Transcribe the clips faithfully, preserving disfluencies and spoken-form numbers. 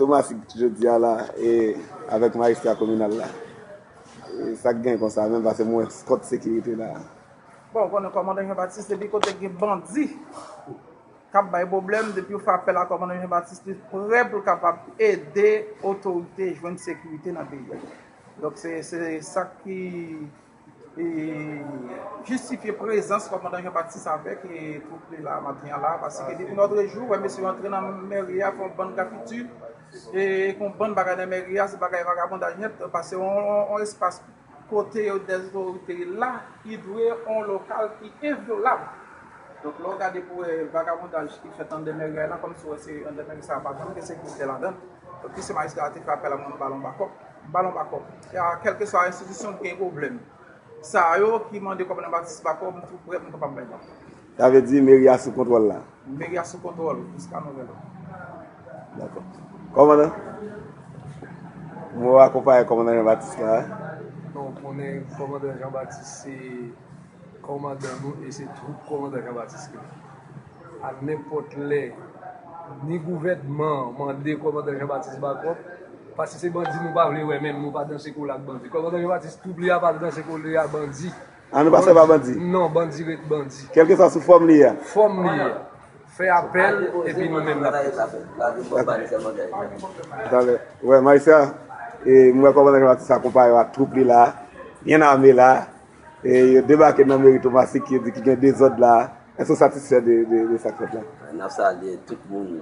Tomasik jodi a la e avèk majistra kominal la. E sa k gen konsa menm, paske mwen eskòt sekirite la. Bon, ou konnen kòmandan Jean Baptiste, depi kote gen bandi k ap bay pwoblèm, depi yo fè apèl a kòmandan Jean Baptiste, li prè pou l kapab ede otorite jwenn sekirite nan peyi a. Donk, se se sa ki e, jistifye prezans kòmandan Jean Baptiste avèk e, twoup li la maten an la, paske depi nòtrejou, wè mesye yo antre nan mèri a, fè yon bann grafiti, e, fè yon bann bagay nan mèri a, se bagay vagabondaj nèt, paske yon, yon, yon espas kote yo dèzotorite la, li dwe yon lokal ki envyolab. Donk, lè w gade pou wè vagabondaj ki fèt anndan mèri a la, kòmsi w wè se anndan mèri sa a pa janm gen sekirite ladan l. Donk, ki se majistra a te fè apèl a mwen, m ba l yon bakòp. M ba l yon bakòp. E a, kèlkeswa enstitisyon ki gen pwoblèm sa yo ki mande kòmandan Baptiste bakòp, m tou prè pou m kapab bay bakòp. Sa vle di meri a sou kontwòl la? Meri a sou kontwòl, jiska nouvèl òd. Dakò. Kòmandan? Mwen akonpaye kòmandan Jean Baptiste la. Non, konnen kòmandan Jean Baptiste se kòmandan nou e se twoup kòmandan Jean Baptiste ki la. A nenpòt lè, ni gouvènman an mande kòmandan Jean Baptiste bakòp, paske se bandi nou pa vle wè menm, nou pa danse kole ak bandi. Kòmandan Jean Baptiste, twoup li a pa danse kole ak bandi. A nou pa sèvi a bandi? Non, bandi ret bandi. Kèlkeswa sou fòm li ye a? Fòm li ye a. Fè apèl epi nou menm n ap. Talè. Wè, majistra, e, m wè kòmandan Jean Baptiste akonpaye ak twoup li la, byen ame la, e, yo debake nan meri Tomasik ki di ki gen dezòd la. Èske w satisfè de, de, de sa k fèt la? N ap salye tout moun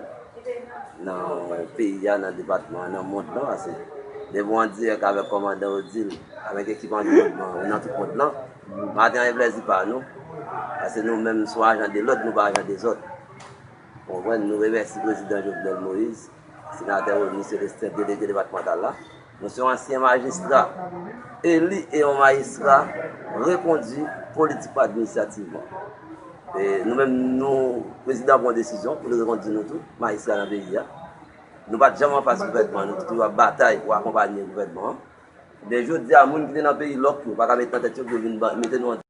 nan peyi a, nan depatman an, nan mond lan, paske depi w an dirèk avèk kòmandan Odile, avèk ekip anviwònman, ou nan tout mond lan. Maten an e plèzi pa nou, paske nou menm se yon ajan de lòd, nou pa ajan dezòd. Ou konprann? Nou remèsye prezidan Jovenel Moïse, senatè Rony Célestin, delege depatmantal la. Nou se yon ansyen majistra eli e yon majistra rekondui politikman administrativman. E nou menm, nou, prezidan pran yon desizyon pou l rekondui nou tou, majistra nan peyi a. Nou pa t janm anfas gouvènman an, nou te toujou ap batay pou akonpanye gouvènman an. Men jodi a, moun ki te nan peyi lòk yo pa ka met nan tèt yo pou yo vin mete nou an